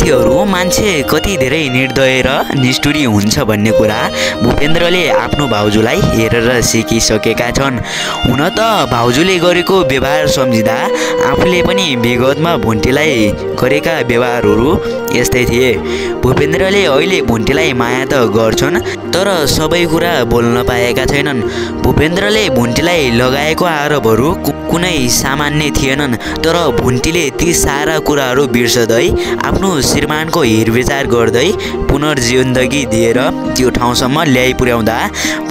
साथीहरु मान्छे कति धेरै निर्दय र निष्ठुरी हुन्छ भन्ने कुरा भूपेन्द्रले आफ्नो भाउजूलाई हेरेर सिकिसकेका छन्। हुन त भाउजूले गरेको व्यवहार सम्झिँदा आफूले पनि विगतमा भुन्टीलाई गरेका व्यवहारहरू यस्तै थिए। भूपेन्द्रले अहिले भुन्टीलाई माया त गर्छन् तर सबै कुरा बोल्न पाएका छैनन्। भूपेन्द्रले भुन्टीलाई लगाएको आरोपहरू कुनै सामान्य थिएनन् तर भुन्टीले ती सारा कुराहरू बिर्सदै आफ्नो श्रीमानको हेरविचार गर्दै पुनर्जीवन्दगी दिएर त्यो ठाउँसम्म ल्याइ पुर्याउँदा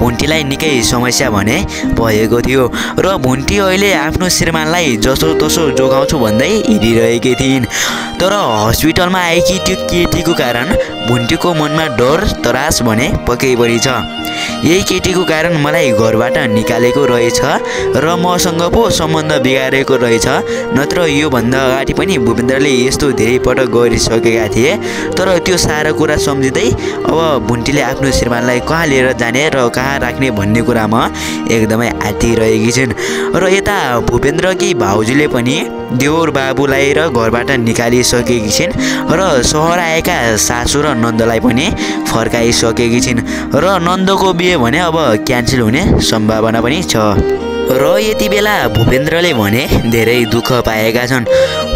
भुन्टीलाई निकै समस्या भने भएको थियो र भुन्टी अहिले आफ्नो श्रीमानलाई जसोतसो जोगाउँछु भन्दै हिँडिरहेकी थिइन्। तर हस्पिटलमा आएकी त्यो केटीको कारण भुन्टीको मनमा डर त्रास भने पक्कै पनि छ। यही केटीको कारण मलाई घरबाट निकालेको रहेछ र मसँग पो सम्बन्ध बिगारेको रहेछ, नत्र योभन्दा अगाडि पनि भूपेन्द्रले यस्तो धेरै पटक गरिसकेका थिए। तर त्यो सारा कुरा सम्झिँदै अब भुन्टीले आफ्नो श्रीमानलाई कहाँ लिएर जाने र कहाँ राख्ने भन्ने कुरामा एकदमै आत्तिरहेकी छिन्। र यता भूपेन्द्रकी भाउजूले पनि देवर बाबुलाई र घरबाट निकालिसकेकी छिन् र सहर आएका सासू र नन्दलाई पनि फर्काइसकेकी छिन् र नन्दको बिहे भने अब क्यान्सल हुने सम्भावना पनि छ। र यति बेला भूपेन्द्रले भने धेरै दुःख पाएका छन्।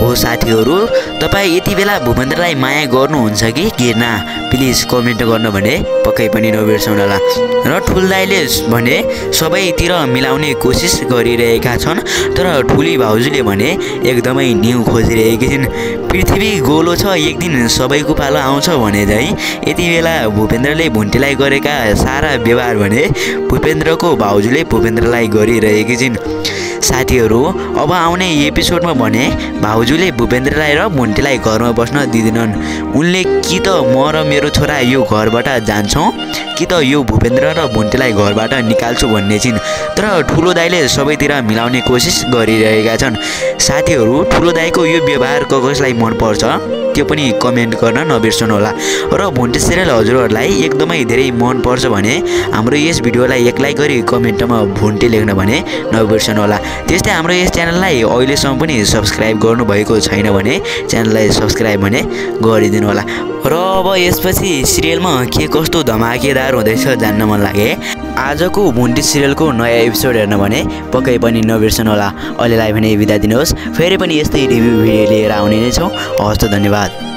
हो साथीहरु, तपाईँ यति बेला भूपेन्द्रलाई माया गर्नुहुन्छ कि किन? प्लिज कमेन्ट गर्न भने पक्कै पनि नबिर्सनुहोला। र ठुलदाइले भने सबैतिर मिलाउने कोसिस गरिरहेका छन् तर ठुली भाउजूले भने एकदमै न्यू खोजिरहेकी छिन्। पृथ्वी गोलो छ, एक दिन सबैको पालो आउँछ भने चाहिँ यति बेला भूपेन्द्रले भुन्टीलाई गरेका सारा व्यवहार भने भूपेन्द्रको भाउजूले भूपेन्द्रलाई गरिरहेकी छिन्। साथीहरु, अब आउने एपिसोडमा भने भाउजूले भूपेन्द्रलाई र भुन्टीलाई घरमा बस्न दिँदैनन्। उनले कि त म र मेरो छोरा यो घरबाट जान्छौँ कि त यो भूपेन्द्र र भुन्टीलाई घरबाट निकाल्छु भन्ने छिन्। तर ठुलो दाइले सबैतिर मिलाउने कोसिस गरिरहेका छन्। साथीहरु, ठुलो दाइको यो व्यवहार कसलाई मन पर्छ त्यो पनि कमेन्ट गर्न नबिर्सनुहोला। र भुन्टी सिरियल हजुरहरूलाई एकदमै धेरै मन पर्छ भने हाम्रो यस भिडियोलाई एक लाइक गरी कमेन्टमा भुन्टी लेख्न भने नबिर्सनुहोला। त्यस्तै हाम्रो यस च्यानललाई अहिलेसम्म पनि सब्स्क्राइब गर्नुभएको छैन भने च्यानललाई सब्स्क्राइब भने गरिदिनु होला। र अब यसपछि सिरियलमा के कस्तो धमाकेदार हुँदैछ जान्न मन लागे आजको भुन्टी सिरियलको नयाँ एपिसोड हेर्न भने पक्कै पनि नबिर्सनुहोला। अहिलेलाई भने बिदा दिनुहोस्, फेरि पनि यस्तै रिभ्यू भिडियो लिएर आउने नै छौँ। हवस् त, धन्यवाद।